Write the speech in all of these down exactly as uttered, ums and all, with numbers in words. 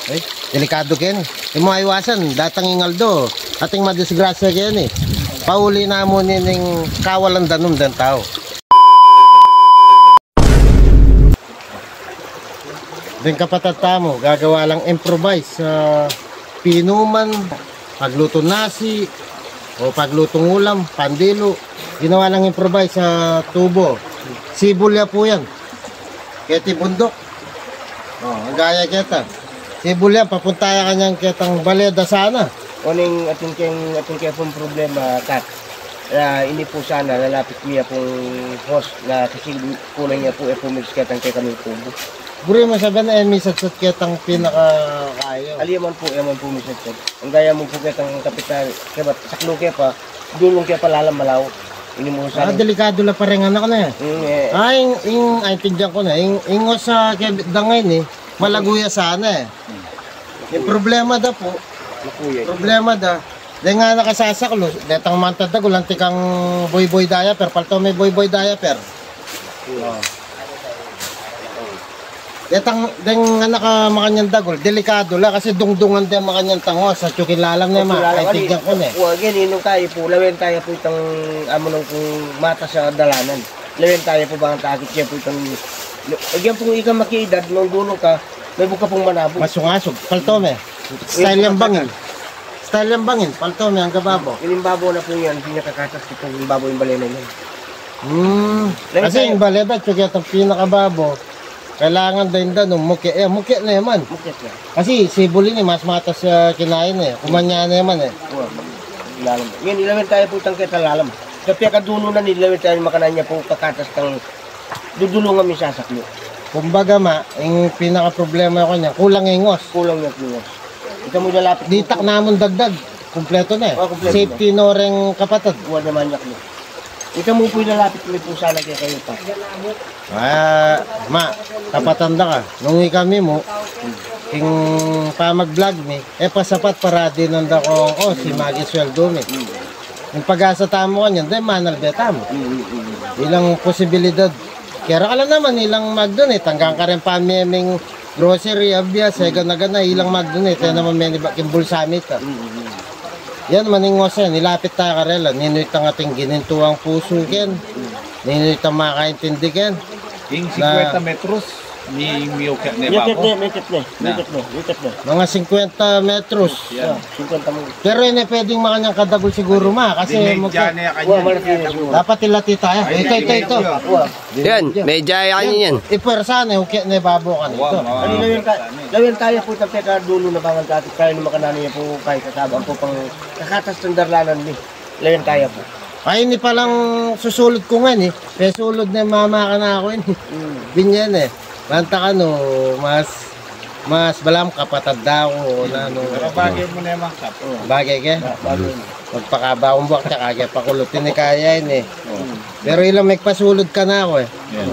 Ay, delikadu keni. E mu aiwasan, datang ing aldo, ating madisgrasya keni. Pauli na mu ning kawalan danum deng tau. Deng kapatad tamu, gagawa lang improvise sa pinuman, paglutung nasi, o paglutung ulam, pandilu. Ginawa lang improvise sa tubo. Sibul ya pu yan. Keti bunduk. O, gaya keta. Sibul yan, papunta ya kanyan ketang baleda sana. Uling atin keng, atin keng pung problema, Kap. Ah, ini pu sana, lalapit mi ya pung hose na kasi kulang ya pu, e pu misatsat ketang keng kami tubo. Buri mu sabian, e misatsat ketang pinaka kayu. Ali man pu, e man pu misatsat. Ang gaya mu pu ketang kapitan, kaya ba, saklu ke pa, dulung ke pa lalam malaw. Ini mu sana. Ah, delikadu la pa rin anak na e. Mm, e. Ah, ing, ing, ay, tindian ku na. Ing, ing hose kaya dangay ni, malagu ya sana e. Ing problema da pu. Problema da. Deng anak a sasaklu, detang mantad dagul, anti kang boyboy diaper, palto me boyboy diaper. O. Detang, deng anak a makanyan dagul, delikadu la, kasi dungdungan de makanyan tang hose, atyu keng lalam ne ma, ay, tindian ku ne. Wa, gini, nung tayu pu, lawen tayu pu itang, amu nung kung matas a dalanan. Lawen tayu pu bang takit ke pu itang, e, gyan pu ika makiedad, nung dulung ka, mebuka pung manabu. Masungasug, palto me. Style yang bangin. Style yang bangin, palto me angga babo. Ini babo na pu yan, pinakakatas ku pu ing babo ing balena yan. Hmm. Kasi ing balena, atyu ketang pinakababo. Kailangan da ing danum, muke, e, muke ne man. Muke ne. Kasi sibul ini, mas matas a kinain e. Kumanyan ne man e. Wa, lalam. Yan, ilawen tayu pu itang ketang lalam. Sa pekadulu na ni, ilawen tayu makanan ya pu kakatas tang dudulungan mi sasaklu. Kumbaga ma, ing pinakaproblema ku kanyan, kulang ing hose. Kulang ya pu ing hose. Ita mu lalapit. Ditak namun dagdag, kumpletu ne. O, kumpletu ne. Safety no reng kapatad. Wa naman yak ne. Ita mu pu ilalapit mi pu sana kekayu pa. Ah, ma, kapatad da ka. Nung ikami mu, ing pamag-vlog mi, e pa sapat para dinan da kong, o, si magi sweldu mi. Ing pag-asa tamu kanyan, deng manalbe tamu. Mm, mm, mm. Ilang posibilidad. Kaya ra ka la naman, ilang mag-donate, anggang kareng pamemeng grocery, abias, e, gana-gana, ilang mag-donate, e, naman menibat king bulsa mi ta. Mm, mm, mm. Yan, maningos yan, ilapit ta karela, ninu itang ating ginintuang pusu ken, ninu itang makaintindi ken. Ing singkwenta metros, mi, miukyat ne babo. Miukyat ne, miukyat ne, miukyat ne, miukyat ne. Mga singkwenta metros. Yan. Singkwenta metros. Pero ini pwedeng makanyan kadagul siguru ma, kasi medya ne kanyan. Wa, malaki ne siguru. Dapat ilati tayu. Ito, ito, ito. Wa. Yan, medya yan, yan. Ipwersa ne, ukyat ne babo kanito. Wa, wa. Lawen tayu pu itang kekadulu na bang takit tayu na makananu ya pu kay kakabang pu pang kakatas tang darlanan mi. Lawen tayu pu. Ay, ini palang susulud ku ngan e. Pesulud ne mama kanaku ini. Hmm. Binye ne. Banta kanu, mas, mas balamu kapatad da ku, o nanu. Pero bagay mu ne man, Kap. O. Bagay ke? Ba-, bagay mu. Magpakabawang buak, tsaka ke pakulot ini kaya ini. O. Pero ilang megpasulud kanaku e. Yan.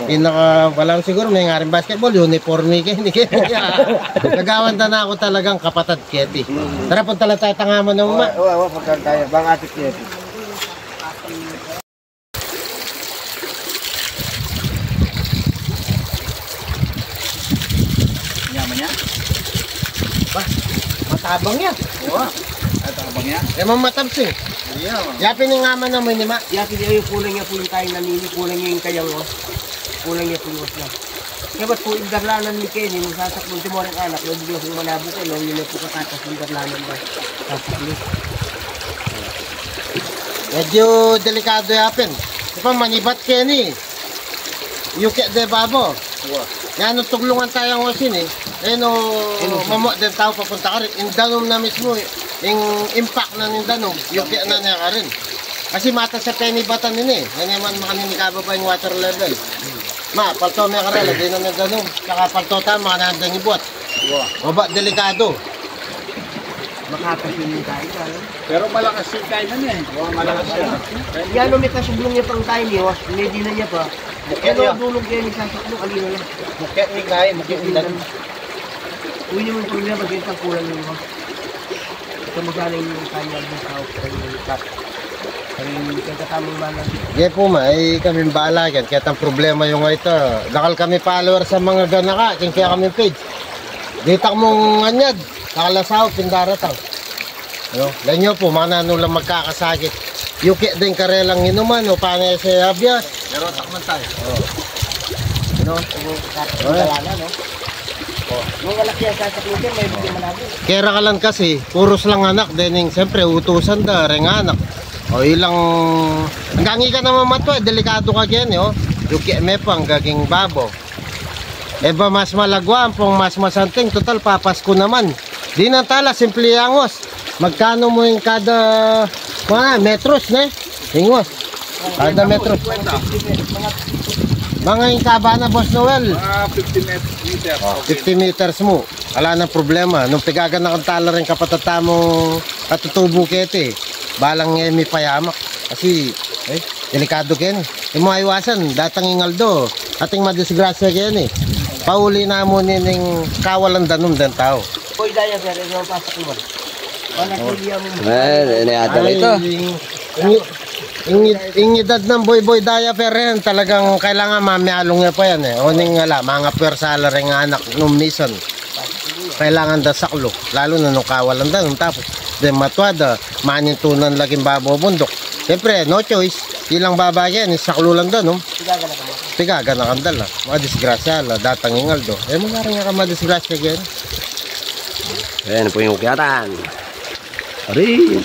Pinaka, balamu siguru mengaring basketball, uniforme ke, ini ke. Nagawan da na ku talagang kapatad keti. Tara, punta la tayu tang ama na mu ma. Wa, wa, wa, punta tayu. Bang atik keti. Yaman ya. Ba, matabang ya. Wa, matabang ya. Emang matabsing. Iya, wa. Yapin ing ama na mu ini ma. Yapin, e, kulang ya pu ing kain na ini, kulang ya ing kayang, wa. Kulang ya pu ing wasna. Kaya ba't pu ing darlanan mi keni, nung sasaklu, ti mo reng anak, nabugla pung manabu keni, nung yun na pu kakatas ing darlanan na sasaklu. Medyo delikadu yapin. Ipang manibat keni. Yuke de babo. Wa. Yan, nung tuglungan tayang wasin e. E, no, mamu deng tau papunta karin. Ing danum na mismu e. Ing impact na ning danum, yuke na ne karin. Kasi matas a penibatan ini e. Yan naman makanini kababa ing water level. Ma, palto me karela, dinan me danum. Tsaka palto tamu, makananda ing ibat. Wa. Baba, delikadu. Makapas ini tayu, ano? Pero malakas ing kain na e. Wa, malakas ya. Yan, o, me kasublung ya pang kain e, wa. Me dinan ya pa. Muke ya. Dulung keni sasaklu, ali na la. Muke ni kain, muke ni danum. Uy, yung problema, ganyan kulang yung, wa. Ito mo sana yung kanya, yung tao, yung cut. Kaya yung kaya katamang mana. Sige pu ma, e, kaming bahala keni. Ketang problema yung ita. Dakal kami follower sa mga ganaka, keng kaya kaming page. Ditak mung anyad, nakalasaw, pindaratang. Ano? Lenyo po, mananu lang magkakasakit. Yuki din karelang inuman, o panese abya. Pero takman tayo. Ano? Wala na, no? Nung wala kaya sasaklutin, may bigyan manabi. Kera kalan kasi, puros lang anak, dening siyempre, utusan da, reng anak. O ilang, hanggang ika naman matwa, delikado ka gen, eh, o. Yuki me pa, ang gaging babo. E ba mas malagwa, ampong mas masanting, total, papasku naman. Dinan tala, simple angos. Magkanu mu ing kada, mga metros, ne? Ingos. Kada metros. Mga ing kaba na, Boss Noel. Mga fifty met-, meters. O, fifty meters mu. Ala nang problema. Nung pigaganakan tala ring kapatad tamu katutubu keti, balang e mipayamak. Kasi, e, delikadu keni. E mu aiwasan, datang ing aldo, ating madisgrasya keni. Pauli na mu nining kawalan danum deng tau. Boy Daya, pero ikaw pasok naman. Manatili ang... E, ini ata na ito. Ing, ing, ing edad nang Boy Boy Daya, pero yan, talagang kailangan mamialung ya pa yan, e. O ning ala, mga pwersa la ring anak nung misan. Kailangan da saklu, lalu na nung kawalan da, nung tapos, deng matwa da, manintunan laging babo bunduk. Siyempre, no choice, ilang baba yan, isaklu lang da, no? Pigaganakan da la, madisgrasya la, datang ing aldo. E, mangaring ka madisgrasya yan. Ayan po yung ukyatan. Arin.